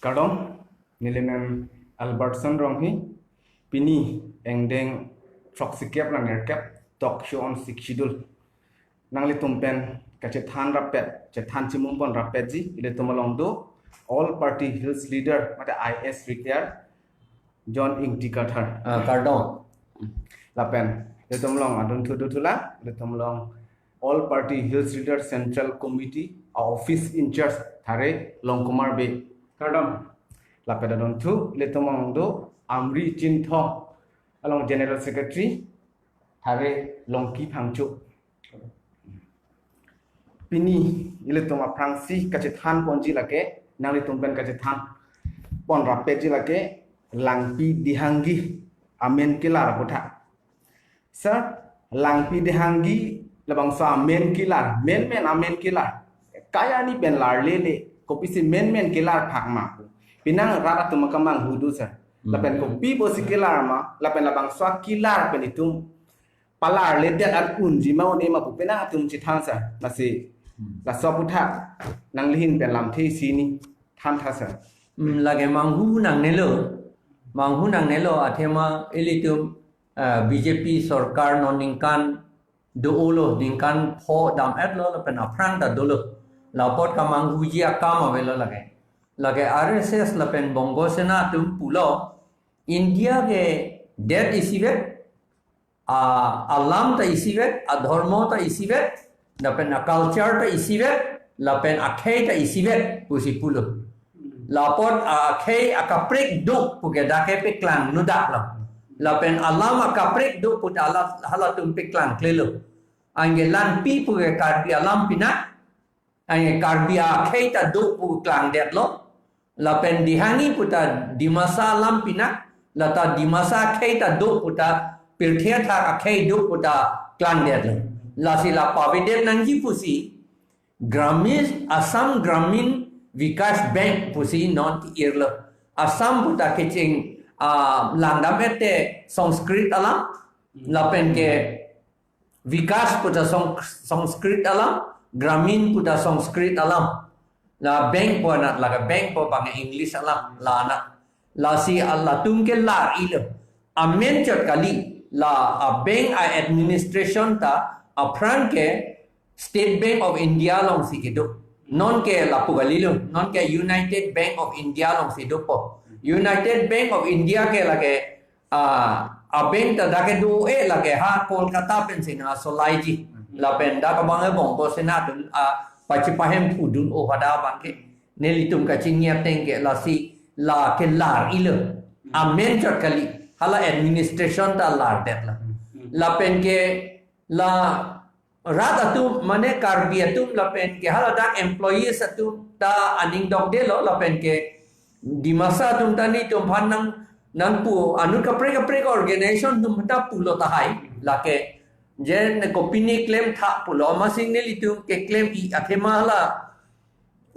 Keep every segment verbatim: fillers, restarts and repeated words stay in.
Kardom, neli men Albertson Ronghi, pini angdeng throksikep lang nerkep, talk show on Sixth Schedule. Nanglitum pen kachethan rapet, chethan chimum pon rapetji, ilitum along do, All Party Hills Leader, mate I A S retired, John Ingti Kathar. Ah, kardom. Lapen, ilitum along adunthu do thulang, ilitum along All Party Hills Leader Central Committee, a office in charge, Thare Longkumar Bey. Kardom. Lapen adunthu, ilitum along do, Amri Chinthong, along General Secretary, Thare Longki Phangcho. Pini ilitum aphrangsi kachethan ponji lake, nanglitum pen kachethan pon rapetji lake, Langpi Dehangi amen kelar aphuthak. Sir, Langpi Dehangi labangso amen kelar, menmen amen kelar. Kaya ni pen larlele, kopisi menmen kelar phak ma. Penang rat atum akam manghu do, sir. Hmm. Lapen kopi pusi kelar ma, lapen labangso akelar pen itum palarledet an unji ma un-e ma pu penang atum chethang, sir. Lasi, hmm, laso aphuthak nanglihin pen lamthe isi ni thantha, sir. Hmm, lake manghu nangnelo. Manghu nangnelo athema ilitum, eh, B J P sorkar non ningkan do-olo, ningkan pho dam-etlo lapen aphrang ta dolo. La apot kamanghuji akam avelo lake. Lake R S S lapen Bongo Sena atum pulo, India ke det isivet, a, alam ta isivet, adhormo ta isivet, lapen aculture ta isivet, lapen akhei ta isivet pusi pulo. La apot akhei akaprek do pu ke dak ke peklang nudaklo. Lapen alam akaprek do pu ta hala, halatum peklangklelo. Anke Langpi pu ke Karbi alam pinak, anke Karbi akhei ta do pu klangdetlo. Lapen Dehangi pu ta Dimasa alam pinak, lata Dimasa akhei ta do pu ta, pirthe athak akhei do pu ta klangdetlo. Lasi la pavedet nangji pusi, Gramin, Assam Gramin Vikash Bank pusi non ke-irlo. Assam pu ta kecheng, ah, langdam-et te Sanskrit alam, lapen ke Vikash pu ta Sang-, Sanskrit alam, Gramin pu ta Sanskrit alam. La bank pu anat, lake bank pu abang English alam, la anat. Lasi halatum ke lar-ilo. Amen chot kali, la a bank a administration ta aphrang ke State Bank of India alongsi kedo. Non ke lapu kalilo, non ke United Bank of India alongsi dopo. United Bank of India ke lake, ah, a bank ta dak kedo-e lake ha Kolkata pensi nangcholaiji. Lapen dak abang ke Bongo Sena atum, ah, pachipahem pudun-o hadak abang ke. Nelitum kachingni ateng ke lasi la ke lar-ilo. Amen chot kali. Hala administration ta lardetlo. Lapen ke la rat atum, mane Karbi atum lapen ke haladak employees atum ta aning dokdelo, lapen ke Dimasa atum ta nelitum aphan nang, nangpu anut kaprek kaprek organization atum ta pulo tahai, lake je ne kopine klemtha pulo, amatsi nelitum keklem-i athema la,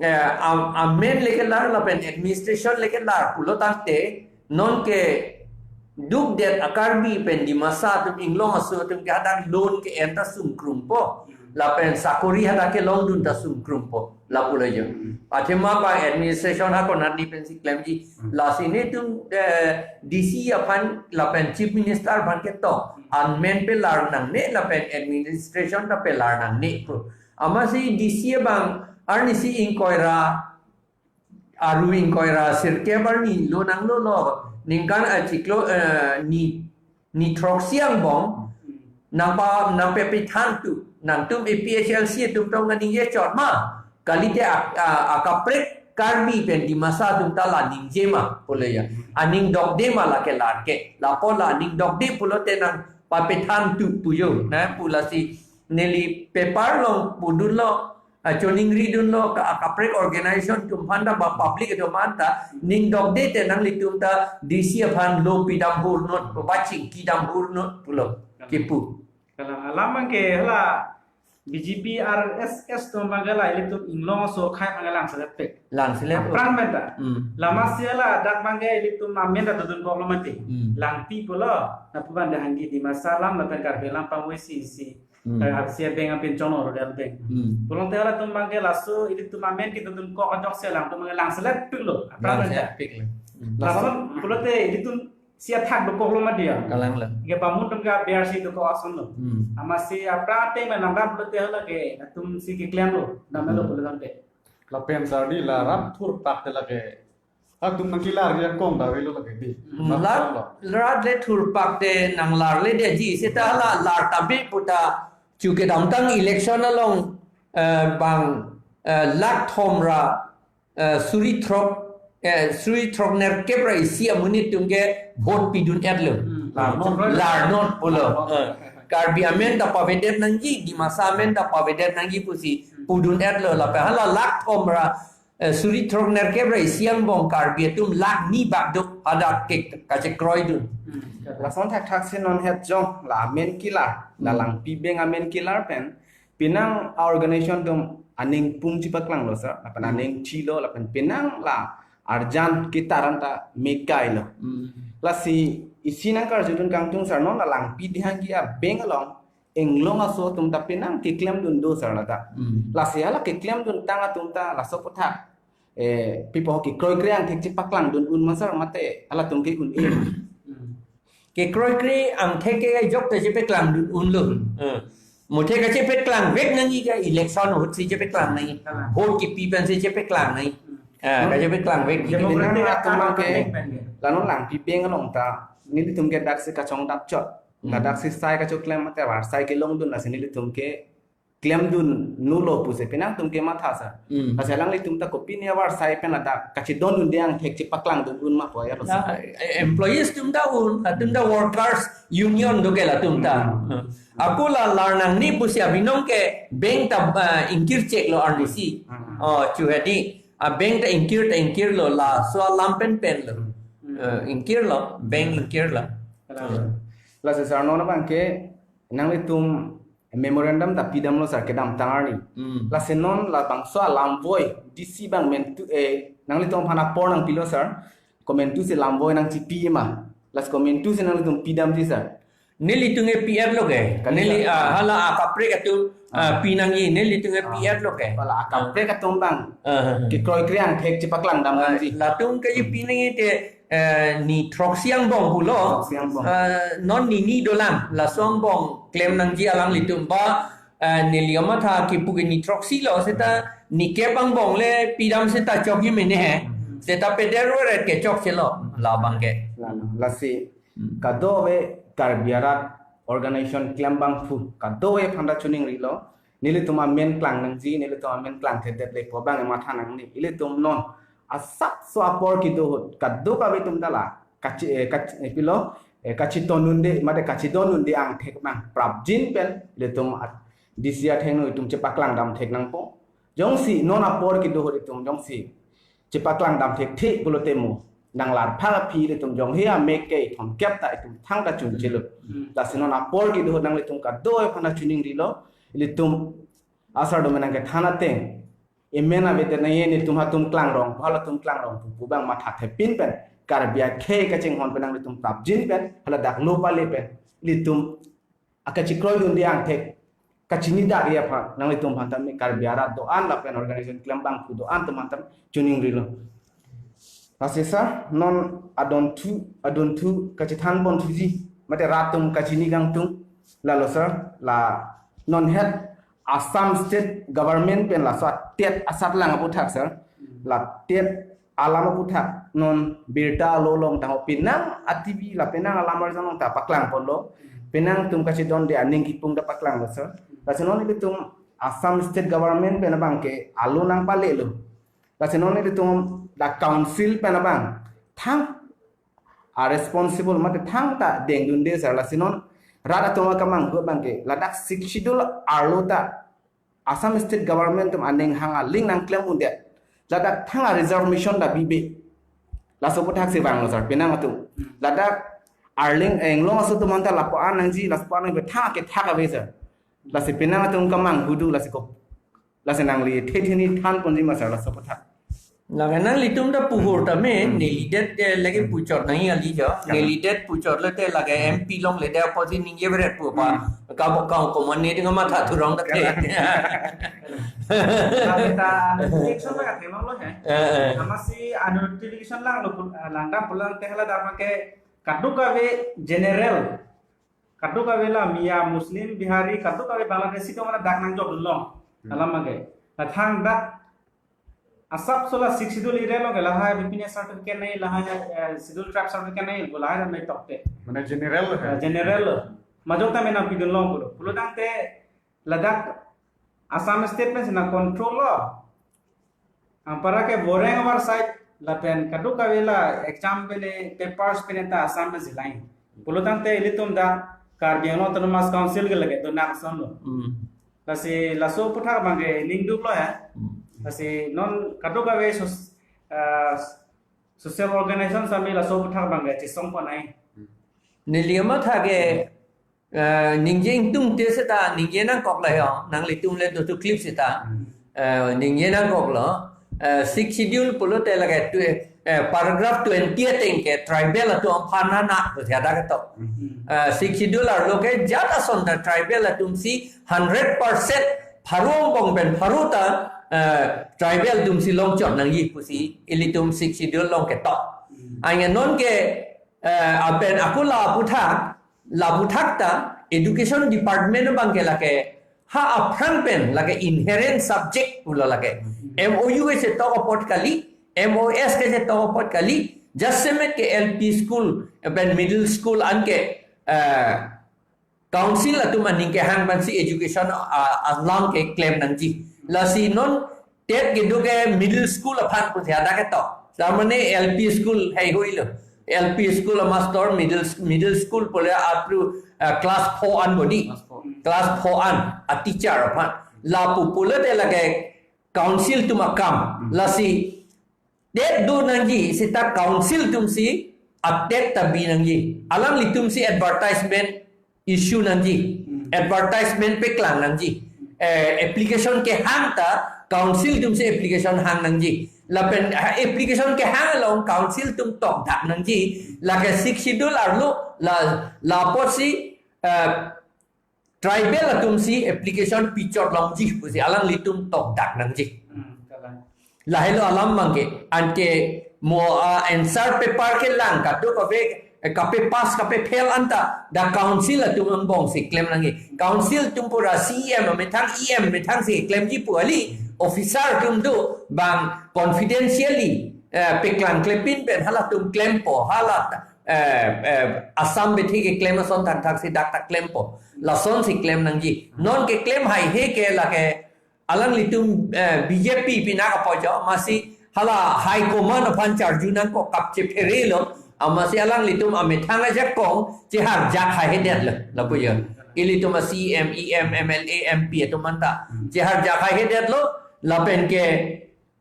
eh, am-, amen le kelar lapen administration le kelar pulo tangte, non kedukdet a Karbi pen Dimasa atum, inglong aso atum ke hadak loan ke-en ta sungkrungpo. Lapen sakori hadak kelongdun ta sungkrungpo. Lapulo jo. Athema abang administration ha konatni pensi klemji. Lasi nelitum, eh, D C aphan lapen Chief Minister aphan ketok, amen pelar nangne lapen administration ta pelar nangne pu. Amatsi D C abang arnisi ingkoi ra, aru ingkoi ra sirkep arni lo nanglolo, ningkan achiklo, eh, ni, ni throksi angbong nangpa, nangpepethan tu, nangtum A P H L C atum tong kaningje chot ma, kalite a, a, akaprek Karbi pen Dimasa atum ta la ningje ma pulo ya. Aning dokde ma la kelar ke. Lapu la aning dokde pulote nangpapethan tu pu jo. Na pu lasi neli paper along pudunlo, ah, choningridunlo, ka, kaprek organization atum aphan ta ba public atum aphan ta, ning dokde te nanglitum ta D C aphan lo pidam hurnot, ba chingkidam hurnot pulo kipu. Kalang alam abang ke hala B J P R S S atum abang ke la ilitum inglong aso akhei abang ke langselet pek. Langselet. Aphrang pen ta. Hmm. Lasi hala dak abang ke ilitum amen ta dodun koklo mati. Hmm. Langpi pulo, lapu abang Dehangi Dimasa alam lapen Karbi alam pangwe si si Hmm. Eh, R C F bank apin chonglo, Rural Bank. Hmm. Pulote halatum abangke laso ilitum amen kedodun kok ajok si alangtum abangke langselet piklo. Aphrang langselet aja. Piklo. Hmm. Lason pulote ilitum si athak dokoklo ma dia. Kalanglo. Ke pamun atum ke B R C dokok asonlo. Hmm. Amatsi aphrang ateng ma nangdam pulote hala ke atum si keklemlo. Damlo Hmm. pulo tangte. Lapen sar di la rat thurpak te lake. Atum nangkelar ya kong da velo lake di. Hmm. Rat, rat le thurpak te nanglarle detji. Seta la lar tabi puta chu kedamtang election along, eh, bang, eh, lakh thom ra, eh, suri throk, eh, suri throk nerkep ra isi amonit atum ke vote pidun-etlo. Hmm. Larnon. Larnon pulo. Larnon. Eh, Karbi amen ta pavedet nangji, Dimasa amen ta pavedet nangji pusi pudun-etlo. Lapen hala lakh thom ra, eh, suri throk nerkep ra isi angbong Karbi atum lakh ni bak do hadak ke kachekroidun. Hmm. Lason thakthak si non het jong la amen kelar, la Hmm. Langpi bank amen kelar pen penang a-organization atum aning pung chepaklanglo sir, lapen Hmm. aning thilo, lapen penang la arjan ketar anta mekailo. Hmm. Lasi isi nangkarjudun kangtung sir, non la Langpi Dihangki a-bank along inglong aso atum ta penang keklemdun do sir lata. Hmm. Lasi hala keklemdun tang atum ta laso aputhak, eh, pipo kekroi kre angthek chepaklangdun un ma sir, mate halatum ke un-e ma? Hmm. Kekroi kre angthek ke ajok ta chepaklangdun unlo. Eh. Muthe kachepaklangvek nangji ke election ahut si chepaklang nangji. Ah. Vote kipi pen si chepaklang nangji. Hmm. Ah, kachepaklang vek. Democratic Penang atum abang ke, pen ke. La non Langpi bank along ta nelitum ke daksi kachongdak chot. Hmm. Ladak si sai kachoklem mate avarsai kelongdun, lasi nelitum ke klemdun nulo pusi penang atum ke matha sir. Hmm. Lasi alanglitum ta kopine avarsai pen ladak kachedondunde angthek chepaklangdun un ma pu ya lo sir. Na, eh, employees atum ta un, atum ta workers union do ke latum ta. Hmm. Ako la lar nangne pusi abinong ke bank ta, eh, ingkir cheklo arnisi. Hmm. Oh, chu hedi. A-bank ta ingkir ta ingkirlo, laso alam pen penlo. Hmm. Eh, ingkirlo, bank ingkirlo. Lasi sir non abang ke nanglitum memorandum ta pidamlo sir kedamtang arni. Hmm. Lasi non labangso alam voi D C abang mentu, eh, nanglitum aphan apor nangpilo sir. Komentu si lam voi nangchipi ma. Lasi komentu si nanglitum pidamji sir. Nelitum ke pi-etlo ke. Kali neli, sir. Ah, hala akaprek atum, ah, ah, pi nangji, nelitum ke pi-etlo ke. Hala akaprek atum abang. Ah, ah, ah. Kekroi kre angthek chepaklangdam nangji. Latum ke pi nangji te, eh, ni throksi angbong pulo. Throksi angbong. Eh, non ni ni dolang, laso angbong klem nangji alanglitum ba, eh, neli amatha kipu ke ni throksi lo, seta ni kep angbong le pidam seta chokji mene he. Hmm. Seta peder veret ke chokchelo, labang ke. Lalo, lasi. Hmm. Kadokave Karbi arat organization klembangphu, kadokave aphan ta chiningrilo, nelitum amen klang nangji, nelitum amen klangthedet le pu abang matha nangne, ilitum non asapso apor kedo ahut, kadokave atum ta la, kachi, eh, kachi, eh, pilo, eh, kachidondunde, mate kachidondunde angthek abang prapjin pen, ilitum at, D C athengno itum chepaklangdam thek nangpo. Jongsi non apor kedo ahut itum jongsi chepaklangdam thekthe pulote mo nanglarphak aphi ilitum jong he amek ke thomkep ta itum thangta chunchelo. Hmm. Lasi non apor kedo ahut nanglitum kadokave aphan ta chiningrilo, ilitum asar domen nangkethan ateng, amen avedet nangji, nelitum hatum klangrong, halatum klangrong pu pu abang matha thepin pen, Karbi akhei kachinghon pen nanglitum prapjin pen, hala dak lo pale pen, ilitum akachikroidunde angthek kachinidak aphan nanglitum aphan tame Karbi arat do-an lapen organization klembangphu do-an atum aphan tame chiningrilo. Lasi sir, non adonthu, adonthu kachithan ponthuji, mate rat atum kachini kangtung, lalo sir, la non het Assam State Government pen laso atet asatlang aputhak sir, la tet alam aputhak non birta alo along tangho penang a-T V la penang alam arjan along ta paklangponlo. Penang atum kachidonde aning kipung ta paklanglo sir. Lasi non ilitum Assam State Government pen abang ke alo nangpalelo. Lasi non ilitum dak council pen abang thang a-responsible mate thangta dengdunde sir. Lasi non rat atum akamanghu abang ke ladak Sixth Schedule arlo ta Assam State Government atum aning hang aling nangklem undet. Ladak thang a-reservation ta bibe. Laso aputhak si vanglo sir, penang atum. Hmm. Ladak Arleng, eh, inglong aso atum aphan ta lapu-an nangji, lapu-an nangji thang kethak ave sir. Lasi penang atum kamanghu do, lasi ko. Lasi nangli the the ni than ponji ma sir, laso aputhak. Lake nanglitum ta puhur tame, hmm, nelidet, eh, lagi puchot nangji kali jo. Kali. Nelidet puchot lote lake M P longledet apotsi ningje beret pu pa. Hmm. Kabo kang komon ni dengan matha thurong dak ke. Kami ta notification ba kathemang lo he. Eh, eh. Amatsi notification lang lo pul-, langdam pulang te hala dak ke kadokave general. Kadokave la Miya, Muslim, Bihari, kadokave Bangladeshi tong hala dak nangjok dun long. Hmm. Alam abangke. La thang dak asap sola Sixth Schedule area lo ke lahai bipine certificate nai, lahai, eh, Schedule Tribe certificate nai, lahai nai tokte. Mane general lo hai. Eh, general lo. Majok ta menang pidun long pulo. Pulotangte ladak Assam State pen sina control lo. Ampara ke voreng war side lapen kadokave la exam pen papers pen ta Assam pen si lain. Pulotangte ilitum dak Karbi Anglong Autonomous Council ke lake donak son lo. Hmm. Lasi laso aphuthak abangke ningduk lo ya. Hmm. Lasi non kadokave sos-, eh, social organization sami laso aphuthak abangke chesong pon ai. Neli amatha ke, eh, ningje ingtungte seta ningje nangkok lo ho, nanglitum le dotu clip seta. Hmm. Eh, ningje nangkok lo. Eh, Sixth Schedule pulote lake tu, eh, paragraph twenty ateng ke tribal atum aphan nana, pu theda ketok. Hmm. Eh, Sixth Schedule arlo ke jat ason ta tribal atum si hundred percent pharo angbong pen pharo ta, eh, tribal atum si longchot nangji pusi ilitum Sixth Schedule along ketok. Hmm. Anke non ke, eh, apen ako la aphuthak, la aphuthak ta education department abangke lake ha aphrang pen lake inherent subject pulo lake. M O U ke chetok apot kali, M O S ke chetok apot kali, jasemet ke L P school, pen middle school anke, eh, council atum aning kehang pensi education, ah, along keklem nangji. Lasi non TET kedo ke middle school aphan pu theda ketok. Tar mane L P school heihui lo. L P school amaster, middle, middle school pule up to, ah, class four an bodi. Class four. Class four an, a teacher aphan. Lapu pulote lake council atum akam. Hmm. Lasi TET do nangji seta council atum si a TET ta bi nangji. Alanglitum si advertisement issue nangji. Hmm. Advertisement paklang nangji. Eh, application kehang ta council atum si application hang nangji. Lapen, ha, application kehang along council atum tokdak nangji. Lake Sixth Schedule arlo la, la apotsi, eh, tribal atum si application pichot longji pusi alanglitum tokdak nangji. Hmm, kalang. Lahelo alam abangke, anke mo, ah, answer paper kelang kadokave, eh, kape pass kape fail anta dak council atum angbong si klem nangji. Council atum pura C E M amethang E M amethang si klemji pu kali, officer atum do bang confidentially, eh, paklang klepin pen halatum klempo, hala eh, eh, Assam bethi keklem ason thakthak si dak ta klempo. Lason si klem nangji. Non keklem haihe ke lake alanglitum, eh, B J P pinak apojo, amatsi hala high command aphan charju nangkok, kap chephere lo, amatsi alanglitum amethang ajakong cheharjak haihedet lo, lapu jo. Ilitum a C E M, E M, M L A, M P atum anta cheharjak haihedet lo, lapen ke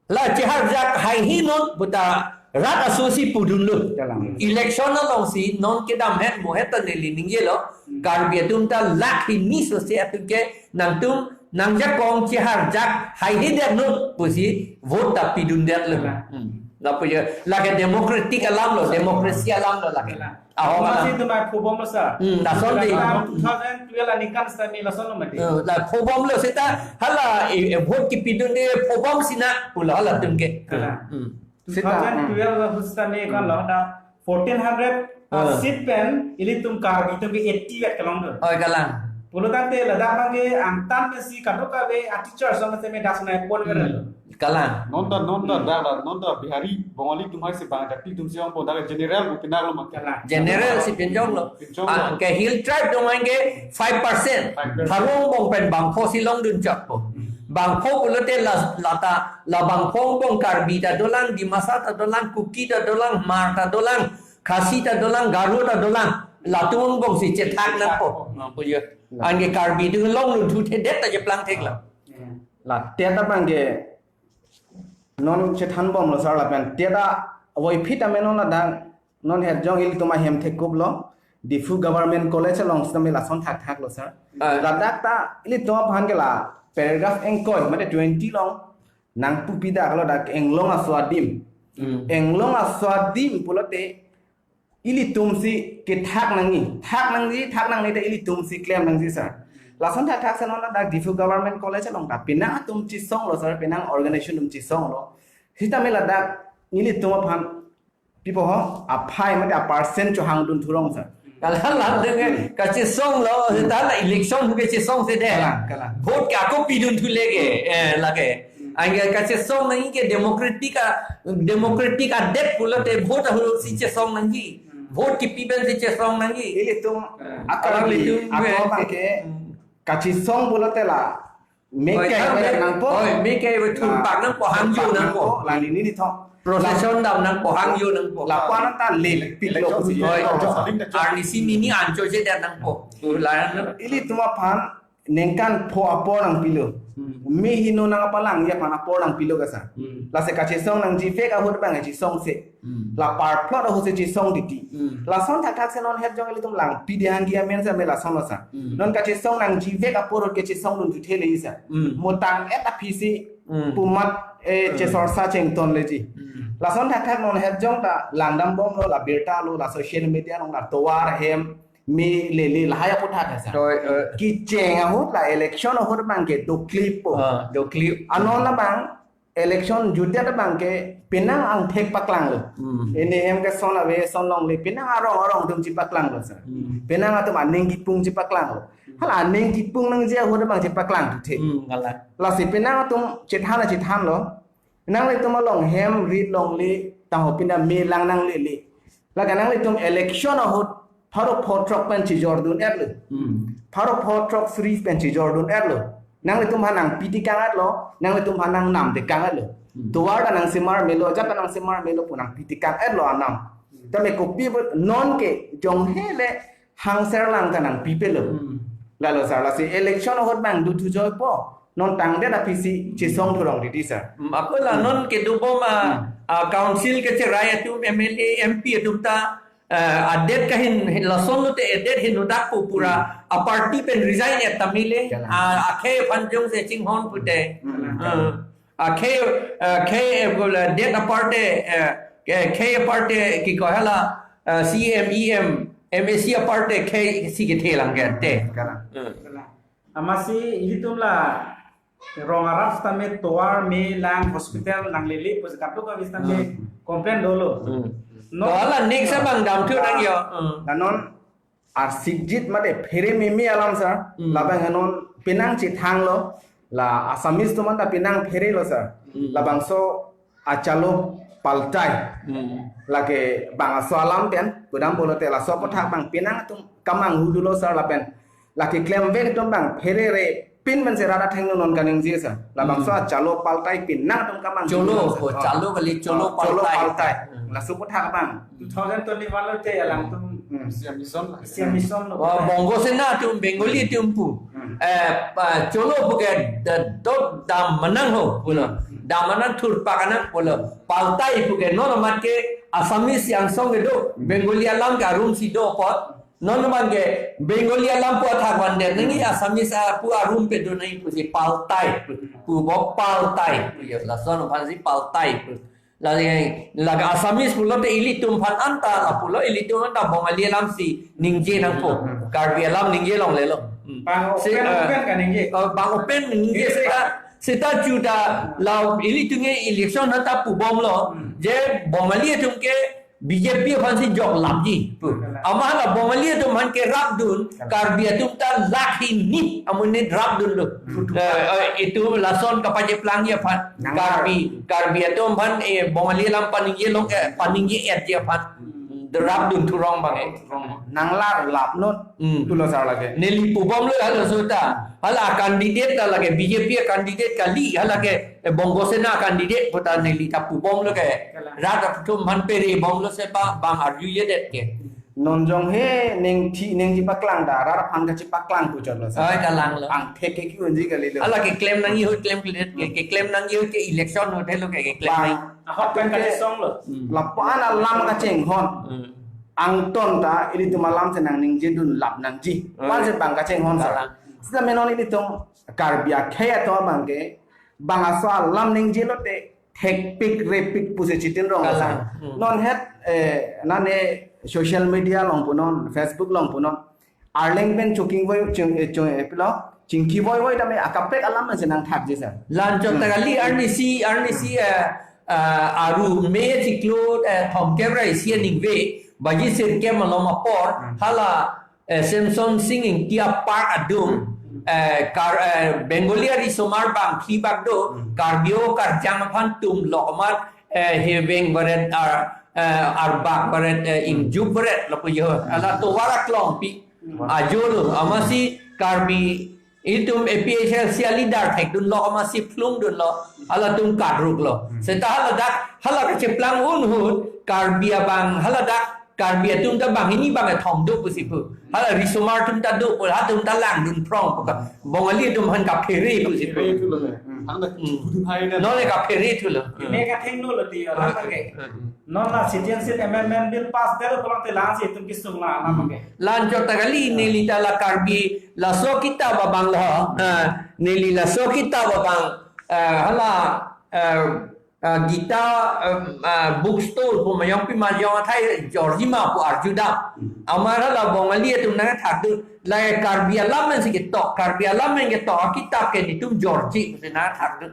la cheharjak haihe non puta rat aso si pudun lo. Kalang. Election along si non kedam het mo het ta neli ningje lo. Hmm. Karbi atum ta lakh hini sose atum ke nangtum nangjakong cheharjak haihedet non pusi vote ta pidundet lo. Kalang. Hmm. Lapu jo, lake democratic alam lo, democracy alam lo lake. Kalang. Aho, amatsi kalang. Atum ai phobom lo sir. Hmm, lason dei. Two thousand twelve aningkan sitame lason lo mati. Eh, la phobom lo seta hala, eh, eh, vote kipidunde phobom sina pulo halatum ke. Kalang. Hmm. Seta, two thousand twelve, hmm, ahut sitame kan lo da fourteen hundred, ah, ah, seat pen ilitum Karbi atum ke eighty vet kelong do. Oi, kalang. Pulotangte ladak abangke angtan pensi kadokave a teacher song sitame das nai pon ver lo. Hmm. Kalang. Non ta, non ta, hmm, dak la, non ta Bihari, Bengali atum hai si bang, jati atum si ong pon, dak general pu pinak lo mak. Kalang. General si pinjong lo. Pinjong lo. Ah, ke hill tribe atum abangke five percent. Five percent. Pharo angbong pen bangpho si longdun chotpo. Hmm. Bangpho pulote la, lata, la bangpho angbong Karbi ta dolang, Dimasa ta dolang, Kuki ta dolang, Hmar ta dolang, Khasi ta dolang, Garo ta dolang. Latum angbong si chethak nangpo. Nangpo jo. Anke Karbi atum longdun thuthedet ta cheplang thek lo. Hmm. La TET abangke non chethan bom lo sir lapen TET avoiphit ame non adang non het jong ilitum ahem thekup lo Diphu Government College along sitame lason thakthak lo sir. Ah. Ladak ta ilitum aphan ke la paragraph ingkoi mate twenty along nangpupi dak lo dak Anglong aso adim. Hmm. Anglong aso adim pulote ilitum si kethak nangji, thak nangji, thak nangne ta ilitum si klem nangji sir. Lason thakthak si non ladak Diphu Government College along ta penang atum chesonglo sir, penang organization atum chesonglo. Sitame ladak nelitum aphan pipo ho, aphai mate a-percent chohangdun thurong sir. Kalang lang deng, eh, kachesonglo, seta la election ke chesongse det. Kalang, kalang. Vote ke ako pidun thule ke, eh, lake. Anke kachesong nangji ke democratic a, democratic adet pulote vote ahut si chesong nangji. Vote kipi pen si chesong nangji. Ilitum, eh, akar alang di, ilitum ako ke, abang ke, hmm, kachesong pulote la, me ke, oi, thang me me, nangpo. Oi, me ke, oi, thurpak nangpo, hangjo nangpo. La nini ni thok. Procession dam nangpo, hangjo nangpo. Lapu-an ta lepiklo. Election pusi. Oi. Arnisi nini ancho chedet nangpo. Ulayan. Ilitum aphan ningkan pho apor nangpilo. Hmm. Me heno nangpalangji aphan apor nangpilo kesa. Hmm. Lasi kachesong nangjivek ahut abang chesongse. Hmm. La parplot ahut si chesong titi. Hmm. Lason thakthak si non het jong ilitum lang pidi hangji amen sir, me lasonlo sir. Hmm. Non kachesong nangjivek apor ahut ke chesongdun thuthe le sir. Hmm. Mo tang-et aphi si, hmm, pumat, eh, hmm, chesorsa chengtonleji. Hmm. Lason thakthak non het jong ta langdambomlo, la birta lo, la social media along la tovar hem, me lele lahai aputhak he sir. Toi, eh. Kecheng ahut la election ahut abang ke doklippo. Ah, doklip. Anon abang election jutdet abang ke penang angthek paklanglo. Hmm. Ini hem ke son ave, son longle, penang arong arong atum chepaklanglo sir. Hmm. Penang atum aning kipung chepaklanglo. Hala aning kipung nangji ahut abang chepaklang thuthe. Hmm, kalang. Lasi penang atum chethan chethanlo. Nanglitum along hem rit longle, tangho pina me lang nanglele. Lake nanglitum election ahut pharo pho throk pen chejordun-etlo. Hmm. Pharo pho throk sri pen chejordun-etlo. Nanglitum aphan nangpitekang-etlo, nanglitum aphan nangnamtekang-etlo. Hmm. Tovar ta nangsemar melo, ajat ta nangsemar melo pu nangpitekang-etlo anam. Tame kopi but non ke jonghe le hangser lang ta nangpipelo. Hmm. Lalo sir, lasi election ahut abang duthu joipo. Non tangdet aphi si chesong thurong titi sir. Hmm, ako la, hmm, non kedobom a, hmm, a council kecherai atum, M L A, M P atum ta, eh, adet kahin, hin lason lote adet hin udak pu pura, hmm, a party pen resign-et tame le, kalang, a, akhei aphan jongsi chinghon pute. Hmm. Eh, akhei, eh, khei, eh, bola, det aparte, eh, ke, khei aparte kiko hala, eh, C M, E M, M A C aparte khei si kethe lang ke te. Kalang. Eh. Amatsi ilitum la rong arat tame tovar, me, lang, hospital nanglele pusi kadokave tame, hmm, complain dolo. Hmm. Non, to hala next abang damthu nang yo. Hmm. La non arsikjit mate phere meme alam sir. Hmm. Labang non penang chethanglo. La Assamese atum anta penang pherelo sir. Hmm. Labangso achalo paltai. Hmm. Lake bang aso alam pen, kedam pulote laso aputhak abang penang atum kamanghu dolo sir lapen. Lake klemvek atum abang pherere pin pen si rat athengno non kaningje sir. Labangso, hmm, achalo paltai penang atum kamanghu dolo sir. Cholo, oh, chalo kali, cholo, oh, cholo paltai. Paltai. Hmm. Laso aputhak abang. Two thousand twenty-one lote alangtum, hmm, C M mission lo. C M mission lo. Oh, Bongo Sena atum, Bengali atum pu. Hmm. Eh, pa, cholo puke da, do, dam manang ho, pulo. Dam manang thurpak anang, pulo. Paltai puke non amat ke Assamese angsong kedo, Bengali alam ke arum si do apot. Non amat ke Bengali alam pu athak vandet nangji, Assamese apu arum pedo nangji pusi paltai. Pu bo paltai. Pu yo, lason aphan si paltai pu. Lake, lake Assamese pulote ilitum aphan anta, la pulo ilitum anta Bongali alam si ningje nangpo. Hmm. Karbi alam ningje longlelo. Hmm. Bang si, open, eh, open kaningje. Oh, bang open ningje. Ningje seta, seta juda la ilitum ke election anta pubomlo. Hmm. Je Bongali atum ke B J P aphan si jok lapji pu. Kalang. Amat la Bongali atum aphan kerapdun, kalang, Karbi atum ta lakh hini amonit rapdunlo. Hmm. Eh, eh, itum lason kapacheplang aphan. Nang Karbi, Karbi atum aphan, eh, Bongali alam paningje long, eh, paningje-etji aphan. Hmm. Rapdun thurong abang, eh. Nanglar lap non. Hmm. Pulo sir lake. Neli pubomlo halaso ta. Hala candidate ta lake B J P candidate kali, hala ke, eh, Bongo Sena candidate pu ta neli ta pubomlo ke. Kalang. Rat atum aphan perebomlo se ba bang arjujedet ke. Non jonghe ningthi ningji paklang ta, rat aphan kachepaklang pu chotlo sir. Oi, kalanglo. Angthek ke ki-unji kalilo. Hala keklem nangji ahut klem kle-, ke, keklem nangji ahut ke election ahut helo ke, keklem nang. Bang. Ahok pen kachesonglo. Hmm. Lapu-an alam kachinghon. Hmm. Angton ta ilitum alam si nangningjedun lap nangji. Hmm. Wan si bang kachinghon sir. Kalang. Sita menon ilitum Karbi akhei atum abang ke bang aso alam ningjelote thekpik repik pusi chitin rong. Kalang. Sir. Hmm. Non het, eh, nane social media along punon, Facebook along punon, arleng pen chingki voi, ching, eh, ching, eh, pilo, chingki voi voi tame akaprek alam si nangthakji sir. Lanchot ta kali, arnisi, arnisi, eh, eh, aru me chiklo, eh, thomkep ra isi aningve, baji sirkep malom apor, hala, eh, Semson Sing Ingti a-park adung, eh, kar, eh, Bengali arisomar bangphli bak do, Karbi o karjang aphan tum lokmat, eh, heveng varet ar, eh, arbak varet, eh, ingjup varet lapu jo. Hala tovar aklong pi. Ajolo, amatsi Karbi itum A P H L C a-leader thekdunlo, amatsi phlungdunlo, halatum kadruklo. Seta haladak, hala kacheplang un ahut, Karbi abang, haladak, Karbi atum ta banghini bang ethom do pusi pu. Hala risomar atum ta do pu, halatum ta langdun phrong pu ka. Bongali atum aphan kaphere pusi pu. Kaphere thulo he. Hmm. Hang dak Hmm. Budi bhai na. Non le kaphere thulo. Ne kathengno lo ti, alam ke. Hmm. Non la Citizenship Amendment Bill pass del pulang te lang si itum kisung la alam ke. Lanchot ta kali neli ta la Karbi laso kitab abang lo. Ah, neli laso kitab abang, ah, hala, ah, ah, Gita, ah, ah, bookstore pu majong pi majong athai jorji ma pu arjudam. Amar hala Bongali atum nangthakdun, la Karbi alam si ketok, Karbi alam ketok akitab ke netum jorji si nangthakdun.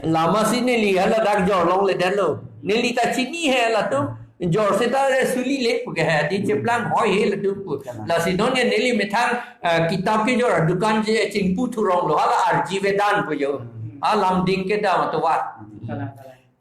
Lama si neli haladak jor longledetlo. Neli ta chini he latum. Jor seta re suli le pu ke he, di cheplang hoi he latum pu. Lasi non ke neli methang, eh, kitab kejor adukan je chingpu thurong lo, hala arji vedan pu jo. Alam ding kedam atovar.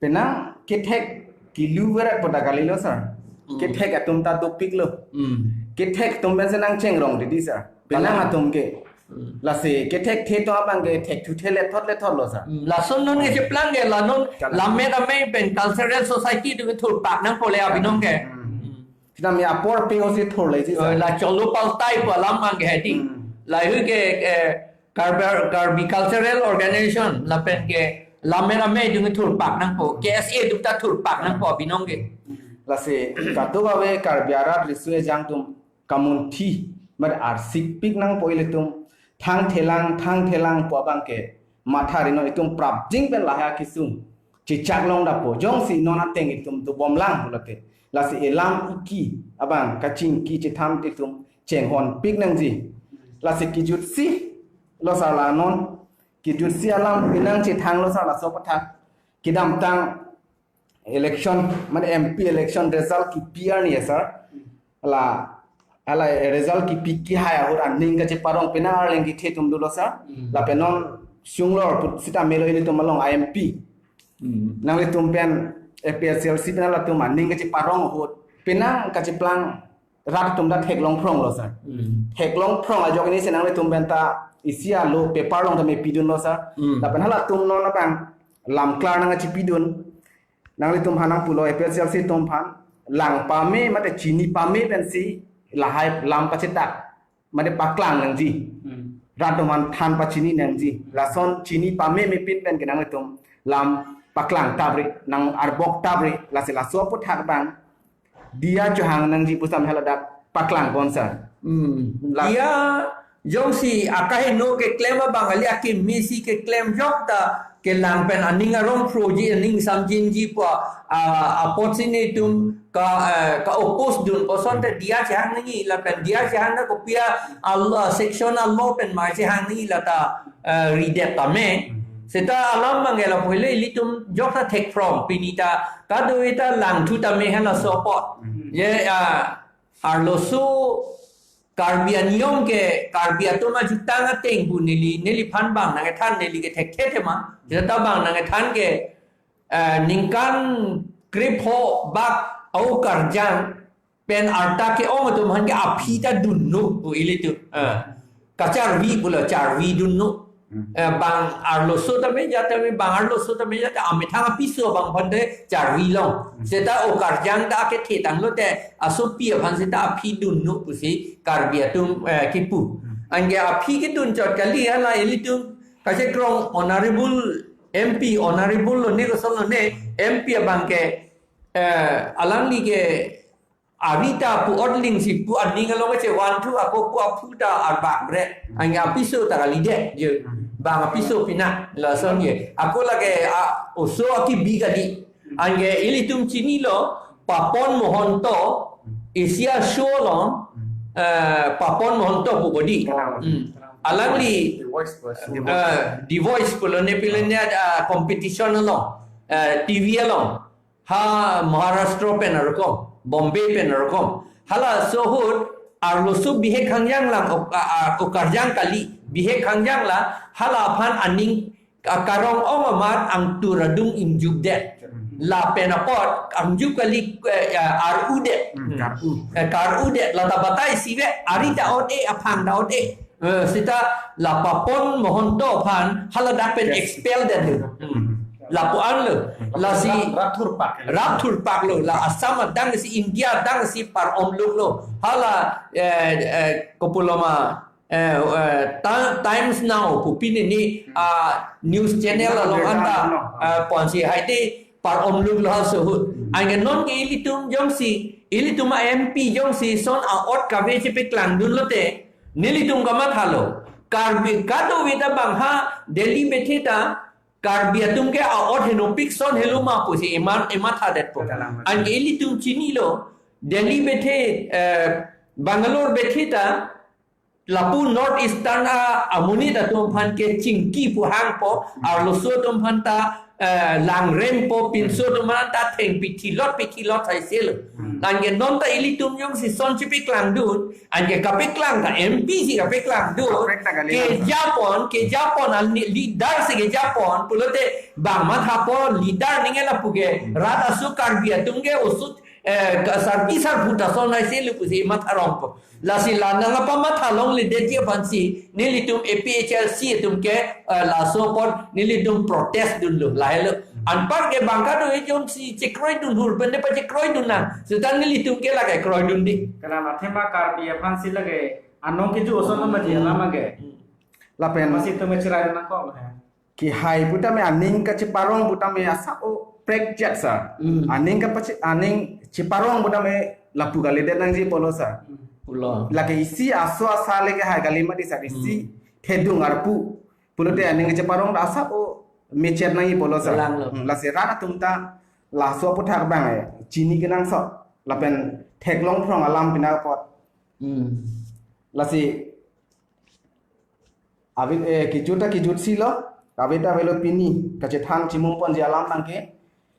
Penang kethek kilu verak pu ta kalilo sir. Hmm. Kethek atum ta dopiklo. Hmm. Kethek atum pensi nangchengrong didi sir. Penang atum ke. Hmm. Lasi kethek the to abang ke thekthu the lethot lethot lo sir. Hmm. Lason non ke cheplang ke la non Kalang. Lammet Amei pen cultural society atum thurpak nangpo le abinong ke. Hmm. Sita mi apor pe ho si thurle si sir. Eh, la Cholo Paltai pu alam abang ke hedi. Hmm. Lahei ke, eh, Karbi, Karbi Cultural Organization lapen ke Lammet Amei atum thurpak nangpo, K S A atum ta thurpak nangpo abinong ke. Lasi kadokave Karbi arat riso ejang atum kamunthi, mat arsik pik nangpo ilitum. Thangthelang, thangthelang pu abang ke matha ri non, itum prapjin pen lahai akisung chechak long dapo. Jongsi non ateng itum dobom lang pulote, lasi elam iki abang kachingki chetham te itum chenghon pik nangji. Lasi kejutsi lo sir la non, kejutsi alam penang chethang lo sir laso aputhak. Kedamtang election, mane M P election result kipi arni ya sir. Hala, hala result kipi kehai ahut aning kacheparong, penang arleng kethe atum dolo sir. Hmm. Lapen non sung lor put sita melo ilitum along I M P. Hmm. Nanglitum pen A P H L C pen latum aning kacheparong ahut, penang kacheplang rat atum ta theklong phrong lo sir. Hmm. Theklong phrong ajok ini si nanglitum pen ta isi alo paper along ta me pidun lo sir. Hmm. Lapen halatum non abang lam klar nangchipidun. Nanglitum aphan nangpulo, A P H L C atum aphan lang pame mate chini pame pensi lahai lam pachetak mate paklang nangji. Hmm. Rat atum aphan than pachini nangji. Lason chini pame mepin pen ke nanglitum lam paklang tapri, nang arbok tapri, lasi laso aputhak abang diya chohang nangji pusam haladak paklang pon sir. Hmm. La- Diya jongsi akaheno keklem abang kali, akimi si keklem jok ta kelang pen aning arong phroji, aning samjinji pu, ah, apotsi netum ka, eh, ka-oppose dun pu asonte diya chehang nangji, lapen diya chehang na kopi a-law, section a-law pen ma chehang nangji lata, eh, ridet tame. Seta alam abang ke lapu le ilitum jok ta thek phrong, pini ta kado-i ta langthu tame halaso apot. Hmm. Je, ah, arloso Karbi aniyom ke, Karbi atum ajutang ateng pu neli, neliphan bang nangkethan, neli ke thekthe tema. Jeta bang nangkethan ke, eh, ningkan krepho bak au karjang pen arta ke-ong atum aphan ke aphi ta dunno pu ilitum. Eh, kacharvi pulo, charvi dunno. Hmm. Eh, bang arloso tame jat tame, bang arloso tame jat tame, amethang apiso abang aphan te charvi long. Hmm. Seta o karjang ta akethe tanglo te, asopi aphan seta aphi dunno pusi Karbi atum, eh, kipu. Hmm. Anke aphi kedun chot kali hala ilitum kachekrong honorable M P, honorable lo ne koson lo ne M P abang ke, eh, alangli ke arita pu otling si pu aning along kachevanthu ako pu aphu ta arbak bre. Anke apiso ta kalidet je. Bang apiso pina lason je. Ako lake a oso akibi kali. Anke ilitum chinilo Papon Mohonto, Asia Show along, eh, Papon Mahanta pu bodi. Kalang. Hmm. Alangli, The Voice pu, eh, The Voice pulo ne pilo ne, ah, competition along, eh, T V along. Ha Maharashtra pen arokom, Bombay pen arokom. Halaso ahut arloso bihek hangjang lang ok-, a, a, okarjang kali, bihek hangjang la, hala aphan aning, a, karong-ong amat angtur adung ingjupdet. Lapen apot, angjup kali, eh, ya, ar-udet. Hmm, kar-u. Eh, kar-udet, la ta batai si ve, ari ta ot-e, aphang ta ot-e. Eh, seta la Papon Mahanta aphan, hala dak pen Yes. expel det lo. Hmm. Lapu-an lo. Lasi Rat, rat thurpak. Rat thurpak lo. La Assam adang si, India adang si par-om luk lo. Hala, eh, eh, kopuloma, eh, eh, Ta-, Times Now pu pini ni, Hmm. ah, news channel Channel along anta, no. ah, ponsi haite par-om luk lo halaso ahut. Hmm. Anke non ke ilitum jongsi, ilitum a-M P jongsi son a-ot kave chepaklangdun lote, nelitum kamathalo. Karbi kadokave ta bang ha Delhi bethe ta, Karbi atum ke a-ot henopik son helo ma pusi iman, imatha detpo. Kalang. Anke ilitum chinilo, Delhi bethe, eh, Bangalore bethe ta, lapu North Eastern a, amonit atum aphan ke chingki pu hangpo, arloso atum aphan ta, eh, langrempo, pinso atum aphan ta thengpi thilot pi thilot saiselo. Hmm. Anke non ta ilitum jongsi son chepaklangdun, anke kapaklang ta M P si kapaklangdun. Kaprek ta kali. Kejapon, kejapon, al ni-, leader si kejapon, pulote bang mathapo, leader ning lapu ke, Hmm. rat aso Karbi atum ke osut, eh, ka-, sarpi sarpo ta son saiselo pusi matharongpo. Lasi la nangpamathalo longledetji aphansi, nelitum A P H L C atum ke, eh, laso apot nelitum protest dunlo, lahelo. Anpar ke bang kadokave jongsi chekroidun hur pen de pachekroidun nang. Seta nelitum ke lake kroidunde. Kalang, athema Karbi aphansi lake anong keju oson nama ji alama ke. Hmm. Lapen Masi itum cherai nangkok lo he. Kehai putame aning kacheparong putame asa o prekjat sir. Hmm. Aning kapache-, aning cheparong putame lapu kalidet nangji pulo sir. Hmm. Pulo. Lake isi aso asa lake hai kali mati sir, isi Hmm. thedung arpu. Pulote aning kacheparong ta asa o mechet nangji pulo sir. Kalang lo. Hmm, lasi rat atum ta laso aputhak bang, eh, chini kenangsot. Lapen theklong phrong alam pina apot. Hmm. Lasi Abit, eh, kejut ta kejutsi lo, abit ta avelo pini, kachethan chimum ponji alam tangke,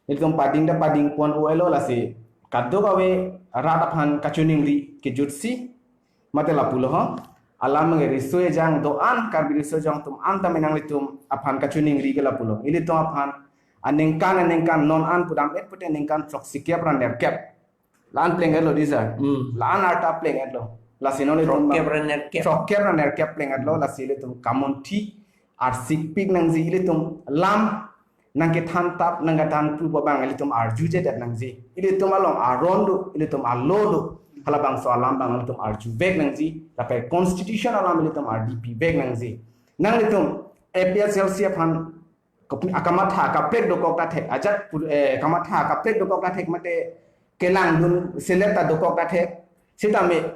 ilitum pading ta pading pon-oi lo lasi, kadokave rat aphan kachiningri kejutsi, mate lapulo ho, alam nge riso ejang do-an, Karbi riso ejang atum an tame nanglitum aphan kachiningri ke lapulo, ilitum aphan, aningkan, aningkan, non an pudam-et pute aningkan throksi kep ra nerkep. La-an pleng-etlo di sir. Hmm. La-an arta pleng-etlo. Lasi non ilitum throkkep ra nerkep. Throkkep ra nerkep pleng-etlo. Lasi ilitum kamunthi arsikpik nangji ilitum lam nangkethan tap nangkethan pu abang ilitum arjujedet nangji. Ilitum along aron do, ilitum alo do. Halabangso alam abang ilitum arjuvek nangji. Lapen constitution alam ilitum ardipivek nangji. Nanglitum A P H L C aphan Kop-, akamatha kaprek dokok ta thek, ajat pu-, eh, kamatha kaprek dokok ta thek mate kelangdun selet ta dokok ta thek. Sitame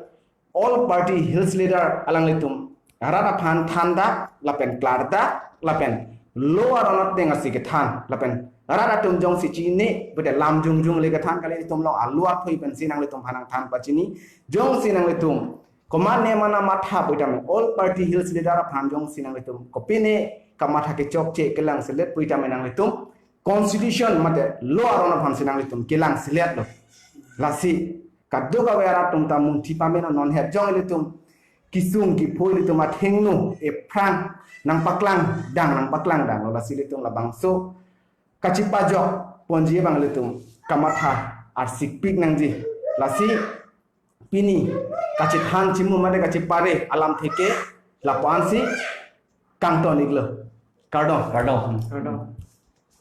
all party hills leader alanglitum rat aphan thandak lapen klardak lapen lo aron ateng asi kethan lapen rat atum jongsi chini bete lam jungjung le kethan kali, itum lo alu aphoi pensi nanglitum aphan nangthan pachini, jongsi nanglitum komat ne mana matha pu tame all party hills leader aphan jongsi nanglitum kopine kamatha kechokche kelang selet pu tame nanglitum constitution mate lo aron aphansi nanglitum kelang selet lo. Lasi kadokave arat atum ta munthi pame non het jong ilitum kisung kiphoi ilitum athengno ephrang nangpaklang dang nangpaklang dang lo, lasi ilitum labangso kachepajok ponji abang ilitum kamatha arsikpik nangji. Lasi pini kachethan chimu mate kachepare alam theke lapu ansi kangton-iklo. Kardom. Kardom. Kardom.